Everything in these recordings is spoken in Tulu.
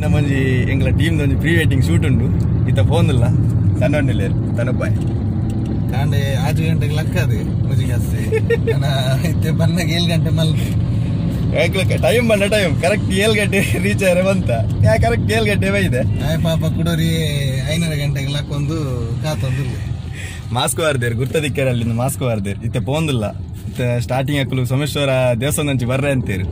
ನಮ್ಮೊಂಜಿ ಎಂಗ್ಲ ಟೀಮ್ ಒಂಜಿ ಪ್ರೀ ವೆಡ್ಡಿಂಗ್ ಶೂಟ್ ಉಂಡು ಇತ್ತ ಫೋನ್ ಇಲ್ಲ ತನ್ನೊಂಡಿಲ್ಲ ತನಪಾಯ್ ಕಾಂಡೆ 6 ಗಂಟೆಗೆ ಲಕ್ಕದೆ ಮುಜಿಗಾಸ್ತಿ ಇತ್ತೆ ಬನ್ನಾಗ 7 ಗಂಟೆ ಮಲ್ಪೆ ಟೈಮ್ ಬಂದ ಟೈಮ್ ಕರೆಕ್ಟ್ 7 ಗಂಟೆ ರೀಚ್ ಆದ್ರೆ ಬಂತ ಯಾ ಕರೆಕ್ಟ್ 7 ಗಂಟೆ ಬೈದೆ ಪಾಪ ಕುಡೋರಿ 5 ಗಂಟೆಗೆ ಲಕ್ಕೊಂದು ಕಾತೊಂದು ಮಾಸ್ಕ್ ವಾರ್ದೇರ್ ಗುರ್ತದಿಕ್ಕರಲ್ಲಿ ಅಲ್ಲಿಂದ ಮಾಸ್ಕ್ ವಾರ್ದೇರ್ ಇತ್ತೆ ಪೋಂದಿಲ್ಲ ಇತ್ತೆ ಸ್ಟಾರ್ಟಿಂಗ್ ಅಕ್ಕಲು ಸೋಮೇಶ್ವರ ದೇವಸ್ಥಾನ ಅಂಚಿ ಬರ್ರೆ ಅಂತೀರಿ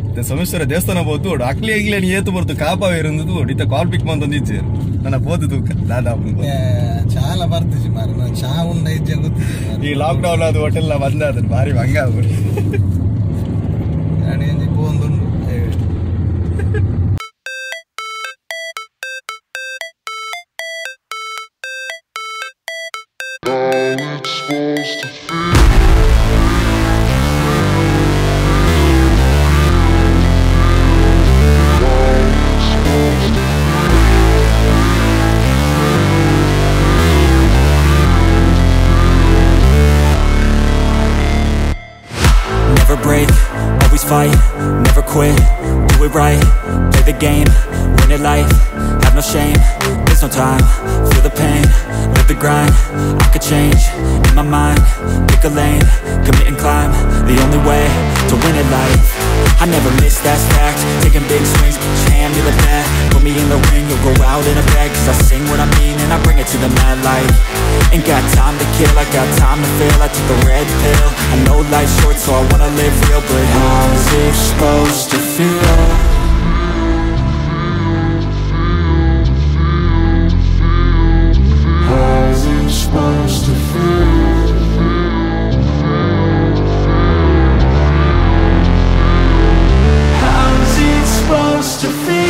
ಇತ್ತೆ ಸೋಮೇಶ್ವರ ದೇವಸ್ಥಾನ ಪೋತು ಓಡು ಅಕ್ಲಿ ಇಗ್ಲೇ ಏತು ಬರ್ತು ಕಾಪಾವೇರು ಓಡು ಇತ್ತೆ ಕಾಲ್ ಪಿಕ್ ಮಂತೊಂದು ಇಜ್ಜೇರು ನನ್ನ ಪೋದು ತೂಕ ದಾದಾ ಚಾಲ ಬರ್ತಿಜಿ ಮಾರ ಚಾ ಉಂಡ ಇಜ್ಜೆ ಗೊತ್ತಿದೆ ಈ ಲಾಕ್ ಡೌನ್ ಅದು ಹೋಟೆಲ್ ಬಂದ ಅದನ್ನ ಭಾರಿ ಭಂಗ ಆಗ್ಬಿಡಿ ಪೋಂದುಂಡು. Never break, always fight, never quit, do it right, play the game, win it life, have no shame, there's no time, feel the pain, live the grind, I could change, in my mind, pick a lane, commit and climb, the only way to win it life, I never miss, that's fact, taking big swings, hand me the bat, put me in the ring, you'll go out in a bag, cause I sing what I mean and I bring it to the mad light. Ain't got time to kill, I got time to feel, I took the red pill, I know life's short so I wanna live real, but how's it supposed to feel? How's it supposed to feel? How's it supposed to feel?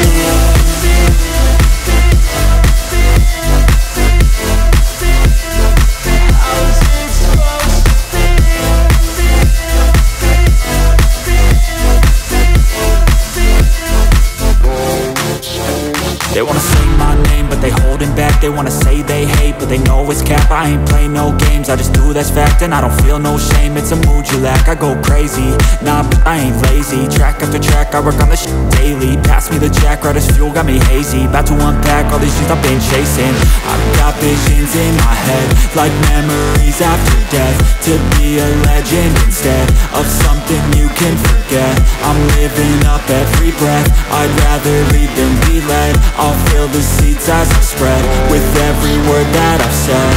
They wanna say my name, but they holding back. They wanna say they hate, but they know it's cap. I ain't play no games, I just do that's fact. And I don't feel no shame, it's a mood you lack. I go crazy, nah, but I ain't lazy. Track after track, I work on this shit daily. Pass me the jack, right as fuel, got me hazy. About to unpack all these shit I've been chasing. I've got visions in my head, like memories after death. To be a legend instead of something you can forget. I'm living up every breath, I'd rather lead than be led. I'll fill the seeds as I spread, with every word that I've said.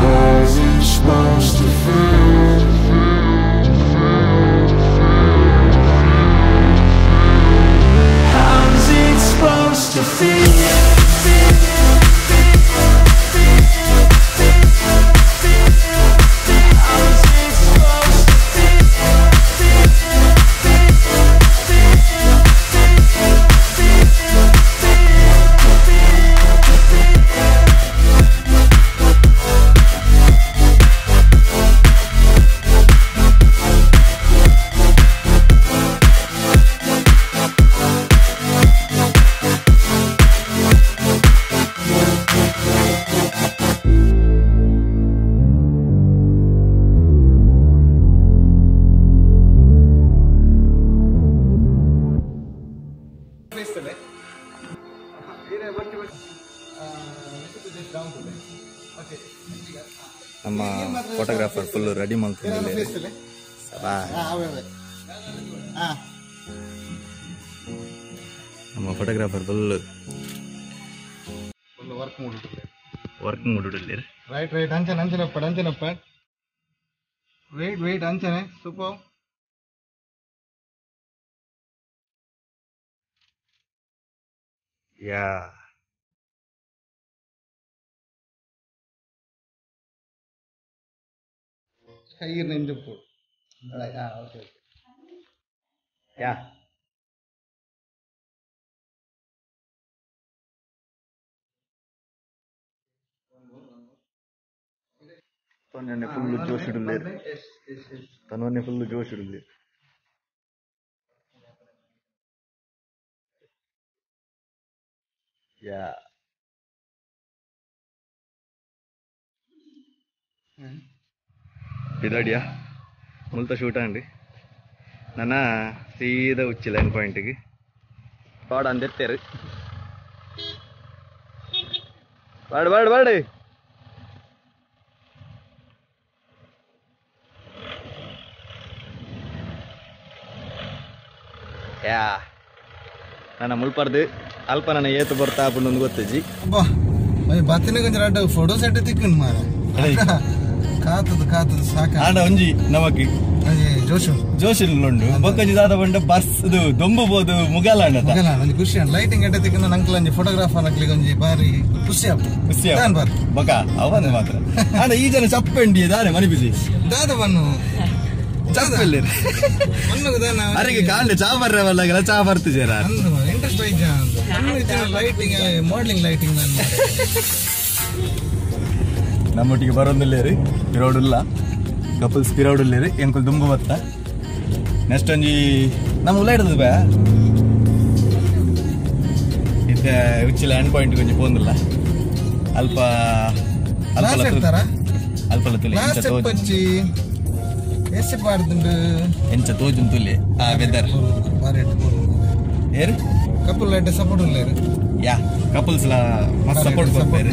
How's it supposed to feel? How's it supposed to feel? ನಮ್ಮ ಫೋಟೋಗ್ರಾಫರ್ ಫುಲ್ ರೆಡಿ ಮಾಡ್ಕೊಂಡಿದ್ದಾರೆ. ನಮ್ಮ ಫೋಟೋಗ್ರಾಫರ್ ಫುಲ್ ವರ್ಕ್ ವರ್ಕ್ ಮೂಡ್. ರೈಟ್ ರೈಟ್ ಅಂಚನೆ ಅಂಚನಪ್ಪ ಅಂಚನಪ್ಪ ವೇಟ್ ವೇಟ್ ಅಂಚನೆ ಸೂಪರ್. ಯಾ ಕೈಗಿರ್ ನೆಂಜಪ್ಪು. ಓಕೆ ಯಾ ತನ್ನೇ ಫುಲ್ ಜೋಶ್ ಇಡಲಿ, ತನ್ನನ್ನೇ ಫುಲ್ ಜೋಶ್ ಇಡಲಿ. ಯಾ ಬಿದಾಡಿಯಾ ಮುಲ್ತ ಶೂಟ್ ಆಂಡ್ ನನ ಸೀದಾ ಉಚ್ಚಿಲ ಎಂಡ್ ಪಾಯಿಂಟ್ಗೆ ಪಾಡ ಅಂದೆತ್ತೇರು ಬಾಡ್ ಬಾಡ್ ಬಾಡ್ ಯಾ ನನ್ನ ಮುಲ್ಪರ್ದು ಅಲ್ಪ ನನ್ನ ಏತು ಬರ್ತಾ ಒಂದು ಗೊತ್ತಿಜ್ಜಿ ಅಬ್ಬಾ ಬತ್ತಿನ ಕೊಂಚ ರಡ್ಡ್ ಫೋಟೋ ಸೆಟ್ ತಿಕ್ಕುಂಡು ಮಾರ ಕಾತದ ಕಾತದ ಸಾಕ ಆಂಡ ಒಂಜಿ ನಮಕ್ ಜೋಶ್ ಜೋಶ್ ಉಂಡು ಬೊಕ್ಕಂಜಿ ದಾದ ಬಂಡ ಬಸ್ ಇದು ದೊಂಬು ಬೋದು ಮುಗಲ ಅಂಡ ಮುಗಲ ಒಂಜಿ ಖುಷಿ ಉಂಡು ಲೈಟಿಂಗ್ ಎಡ್ಡೆ ತಿಕ್ಕುಂಡು ನಂಕಲ್ ಒಂಜಿ ಫೋಟೋಗ್ರಾಫರ್ ಅಕ್ಲಿಗೆ ಒಂಜಿ ಬಾರಿ ಖುಷಿ ಆಪುಂಡು ಖುಷಿ ಆಪುಂಡು ಬೊಕ ಅವನ ಮಾತ್ರ ಆಂಡ ಈ ಜನ ಚಪ್ಪೆಂಡಿ ದಾನೆ ಮನಿಬಿಜಿ ದಾದ ಬನ್ನು ಚಪ್ಪೆಲ್ಲೇರು ಅರೆಗೆ ಕಾಂಡೆ ಚಾ ಬರ್ರೆ ಬಲ್ಲಾಗಲ ಚಾ ಬರ್ತಿಜೇರ ಇಂಟ್ರೆಸ್ಟ್ ಐಜ ಲೈಟಿಂಗ್ ಮಾಡಲಿಂಗ್ ಲೈಟಿಂಗ್ ನಮ್ಮೊಟ್ಟಿಗೆ ಬರೋದಿಲ್ಲೇರಿ ಪಿರೌಡುಲ್ಲ ಕಪಲ್ಸ್ ಪಿರೌಡುಲ್ಲೇರಿ ಎಂಕುಲು ದುಂಬು ಬತ್ತ ನೆಕ್ಸ್ಟ್ ಒಂಜಿ ನಮ್ಮ ಉಲ್ಲ ಇಡದು ಬಾ ಇತ್ತೆ ಉಚ್ಚಿಲ ಎಂಡ್ ಪಾಯಿಂಟ್ ಒಂಜಿ ಪೋಂದಿಲ್ಲ ಅಲ್ಪ ಅಲ್ಪ ಅಲ್ಪ ತುಲೆ ಎಂಚ ತೋಜುನ್ ತುಲೆ ಆ ವೆದರ್ ಏರ್ ಕಪಲ್ ಲೈಟ್ ಸಪೋರ್ಟ್ ಉಲ್ಲೇರು ಯಾ ಕಪಲ್ಸ್ ಲಾ ಮಸ್ತ್ ಸಪೋರ್ಟ್ ಕೊರ್ಪೇರು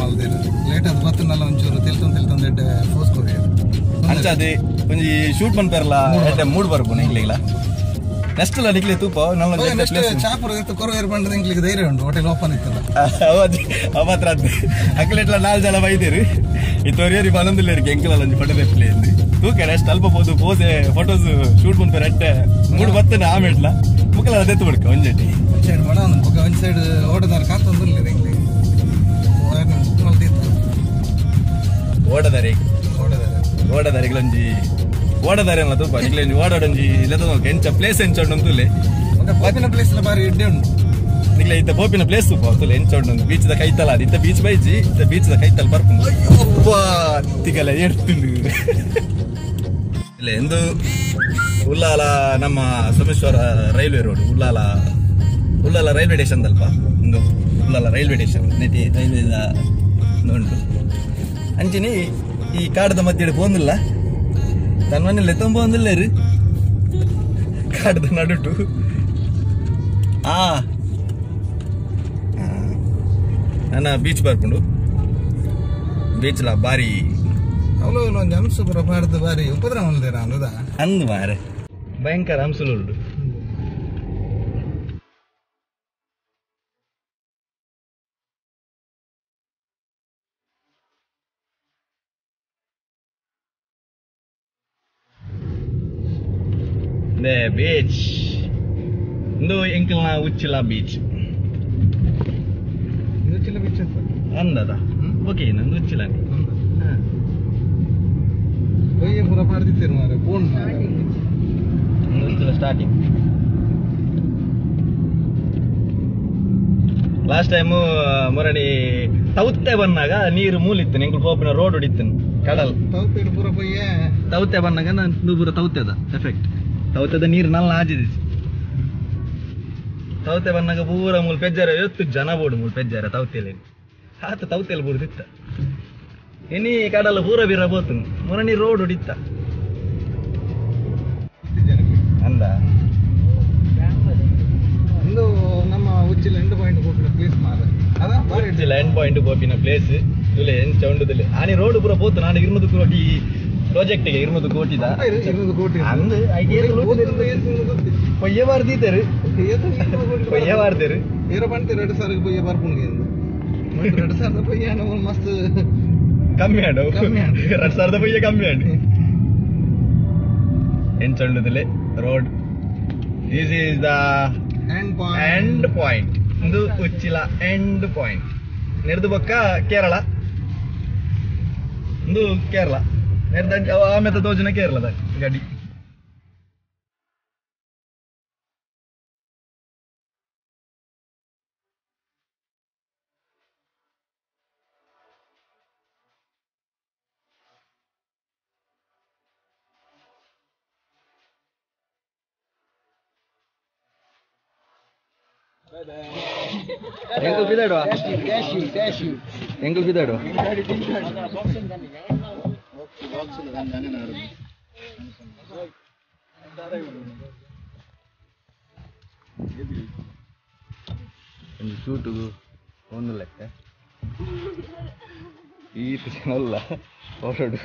ಲೇಟ್ ಅದು ಬತ್ತನಲ್ಲ ಒಂಚೂರು ತೆಲ್ತೊಂದು ತೆಲ್ತೊಂದು ಎಡ್ಡೆ ಫೋಸ್ ಕೊರ್ಪೇರು ಅಂಚ ಅದೇ ಒಂಜಿ ಶೂಟ್ ಮನ್ಪೇರಲ್ಲ ಎಡ್ಡೆ ಮೂಡ್ ಬರ್ಪುನ ಎಂಕ್ಲೆಗ್ಲ ನೆಕ್ಸ್ಟ್ ಲ ನಿಕ್ಲೆ ತೂಪ ನಲ್ಲ ನೆಕ್ಸ್ಟ್ ಚಾಪುರ ಇತ್ತು ಕೊರವೇರು ಬಂಡದ ಎಂಕ್ಲೆಗ್ ಧೈರ್ಯ ಉಂಟು ಹೋಟೆಲ್ ಓಪನ್ ಇತ್ತಲ್ಲ ಅವ ಮಾತ್ರ ಅದು ಅಕ್ಲೆಟ್ಲ ನಾಲ್ ಜನ ಬೈದೇರು ಈ ತೊರಿಯರಿ ಬನೊಂದಿಲ್ಲೇರು ಎಂಕಲಲ್ಲ ಒಂಜಿ ಫೋಟೋ ತೆಪ್ಪಲೆ ತೂಕ ನೆಕ್ಸ್ಟ್ ಅಲ್ಪ ಪೋದು ಪೋಸೆ ಫೋಟೋಸ್ ಶೂಟ್ ಮನ್ಪೇರು ಎಡ್ಡೆ ಮೂಡ್ ಬತ್ತನ ಆಮೇಟ್ಲ ಮುಕ್ಕಲ ದೆತ್ತು ಬಿಡ್ಕ ಒಂಜೆಟ್ಟಿ ಒಂದು ಸೈಡ್ ಬಡ ಒಂದು ಬೊಕ್ಕ ಒಂದು ಸೈಡ್ ಓಟದಾರ ಕಾತೊಂದು ಎಂಕ್ಲೆಗ್ ಬುಕ್ ಮಲ್ದಿತ್ತು ಓಡದಾರಿ ಓಡದಾರ ಓಡದಾರಿಗ್ಲೊಂಜಿ ಓಡದಾರಿ ಅಲ್ಲ ತೂಪ ನಿಕ್ಲೊಂಜಿ ಓಡಾಡೊಂಜಿ ಲೆತ್ತ ಎಂಚ ಪ್ಲೇಸ್ ಎಂಚ ಉಂಡು ಅಂತುಲೆ ಪೋಪಿನ ಪ್ಲೇಸ್ ಎಲ್ಲ ಬಾರಿ ಎಡ್ಡೆ ಉಂಟು ನಿಕ್ಲೆ ಇತ್ತ ಪೋಪಿನ ಪ್ಲೇಸ್ ತೂಪ ತುಲೆ ಎಂಚ ಉಂಡು ಬೀಚ್ ದ ಕೈತಲ ಅದು ಇತ್ತ ಬೀಚ್ ಬೈಜಿ ಇತ್ತ ಬೀಚ್ ದ ಕೈತಲ ಬರ್ಪುಂಡು ಅಯ್ಯಪ್ಪ ತಿಗಲ ಎಡ್ತುಂಡು ಇಲ್ಲ ಎಂದು ಉಲ್ಲಾಲ ನಮ್ಮ Someshwara railway road Ullal Ullal railway station ಅಲ್ಪ ಒಂದು ಉಲ್ಲಾಲ ರೈಲ್ವೆ ಸ್ಟೇಷನ್ ನೆಟಿ ರೈಲ್ವೆ ಉಂಟು ಅಂಚಿನಿ ಈ ಕಾಡದ ಮಧ್ಯೆ ಪೋಂದಿಲ್ಲ ತನ್ನ ಮನೇಲಿ ತೊಂಬ ರೀ ಕಾಡದ ನಡುಟು ಆ ನನ್ನ ಬೀಚ್ ಬರ್ಪುಂಡು ಬೀಚ್ಲ ಬಾರಿ ಅವಳು ಒಂಜಿ ಹಂಸು ಪೂರ ಪಾಡ್ದು ಬಾರಿ ಉಪದ್ರ ಮಲ್ದೇರ ಅಂದದ ಅಂದು ಮಾರೆ ಭಯಂಕರ ಹಂಸುಲು ಉಂಟು ಬೀಚ್ ಇಂದು ಎಂಕಲ್ನ ಉಚ್ಚಿಲ ಬೀಚ್ ಉಚ್ಚಿಲ ಬೀಚ್ ಅಂದದ ಓಕೆ ನಂದು ಉಚ್ಚಿಲ ಪೊಯ್ಯೆ ಪೂರ ಪಾಡ್ದಿತ್ತೇರು ಮಾರೆ ಪೋನ್ ಮಾರೆ ಉಚ್ಚಿಲ ಸ್ಟಾರ್ಟಿಂಗ್ ಲಾಸ್ಟ್ ಟೈಮು ಮೊರಣಿ ತೌತೆ ಬಂದಾಗ ನೀರು ಮೂಲಿತ್ತು ಎಂಕುಲು ಪೋಪಿನ ರೋಡ್ ಹೊಡಿತ್ತು ಕಡಲ್ ತೌತೆ ಪೂರ ಪೊಯ್ಯೆ ತೌತೆ ಬಂದಾಗ ನಾನು ಪೂರ ತೌತೆದ ಎಫೆಕ್ಟ್ ತೌತೆದ ನೀರು ನಲ್ಲ ಆಜಿದಿ ತೌತೆ ಬಂದಾಗ ಪೂರ ಮೂಲು ಪೆಜ್ಜಾರ ಎತ್ತು ಜನ ಬೋಡು ಮೂಲು ಪೆಜ್ಜಾರ ತೌತೆಯಲ್ಲಿ ಆತ ತೌತೆಯಲ್ಲಿ ಬೂಡ್ದಿತ್ತ ಇನಿ ಕಡಲ ಪೂರ ಬೀರ ಬೋತು ಮೊರಣಿ ರೋಡ್ ಹೊಡಿತ್ತ ಅಂದ ಇಂದು ನಮ್ಮ ಉಚ್ಚಿಲ ಎಂಡ್ ಪಾಯಿಂಟ್ ಪೋಪಿನ ಪ್ಲೇಸ್ ಮಾರ ಅದ ಬಾರಿ ಉಚ್ಚಿಲ ಎಂಡ್ ಪಾಯಿಂಟ್ ಪೋಪಿನ ಪ್ಲೇಸ್ ತುಲೆ ಎಂಚ ಉಂಡುದಿಲ್ಲ ಆನಿ ರೋಡ್ ಪೂರ ಪೋತು ನಾನು 200 ಕೋಟಿ ಪ್ರಾಜೆಕ್ಟ್ ಗೆ 200 ಕೋಟಿ 200 ಕೋಟಿ ಅಂದು ಪೊಯ್ಯ ಬಾರ್ದಿತ್ತೇರು ಪೊಯ್ಯ ಬಾರ್ದೇರು ಏರೋ ಪಂತೆ 2000 ಪೊಯ್ಯ ಬರ್ಪುಂಡು 2000 ಪೊಯ್ಯ ಮಸ್ತ್ ಕಮ್ಮಿ ಆಂಡು 2000 ಪೊಯ್ಯ ಕಮ್ಮಿ ಆಂಡು ಎಂಚ ಉಂಡುದಿಲ್ಲ road. This is the end point ಇಂದು ಉಚ್ಚಿಲ ಎಂಡ್ ಪಾಯಿಂಟ್ ನೆರ್ದು ಬೊಕ್ಕ ಕೇರಳ ಇಂದು ಕೇರಳ ನೆರ್ದ ಆಮೇಲೆ ತೋಜುನ ಕೇರಳದ ಗಡಿ ಎಂಕಲ್ ಬಿದಾಡುವ ಎಂಕಲ್ ಬಿದಾಡುವ ಒಂಜಿ ಶೂಟುಗು ಒಂದು ಲೆಕ್ಕ ಈತ ಜನ ಹೊರಡು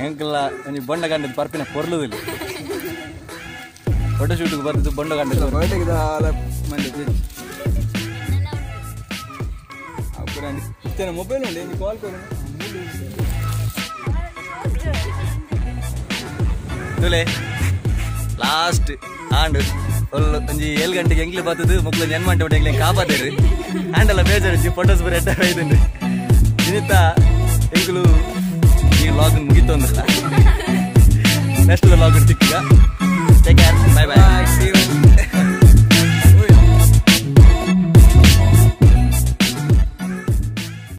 ಎಂಕಲ್ಲ ಒಂಜಿ ಬೊಂಡ ಕಂಡದ್ದು ಪರ್ಪಿನ ಪೊರ್ಲುದಿಲ್ಲ ಫೋಟೋ ಶೂಟ್ಗೆ ಬರ್ತಿದ್ದು ಬೊಂಡ ಕಂಡದ್ದು ಮೊಬೈಲ್ ಉಂಟು ನೀವು ಕಾಲ್ ಕೊಡಿ ತುಲೆ ಲಾಸ್ಟ್ ಆಂಡ್ ಒಂಜಿ 7 ಗಂಟೆಗೆ ಎಂಗ್ಲು ಬರ್ತದೆ ಮಕ್ಕಳು ಜನ್ಮ ಗಂಟೆ ಎಂಗ್ಲೆ ಕಾಪಾತೇರು ಆಂಡಲ್ಲ ಬೇಜಾರು ಫೋಟೋಸ್ ಬರ ಎಟ್ಟ ಇದುಂಡು ದಿನಿತ ಎಂಕುಲು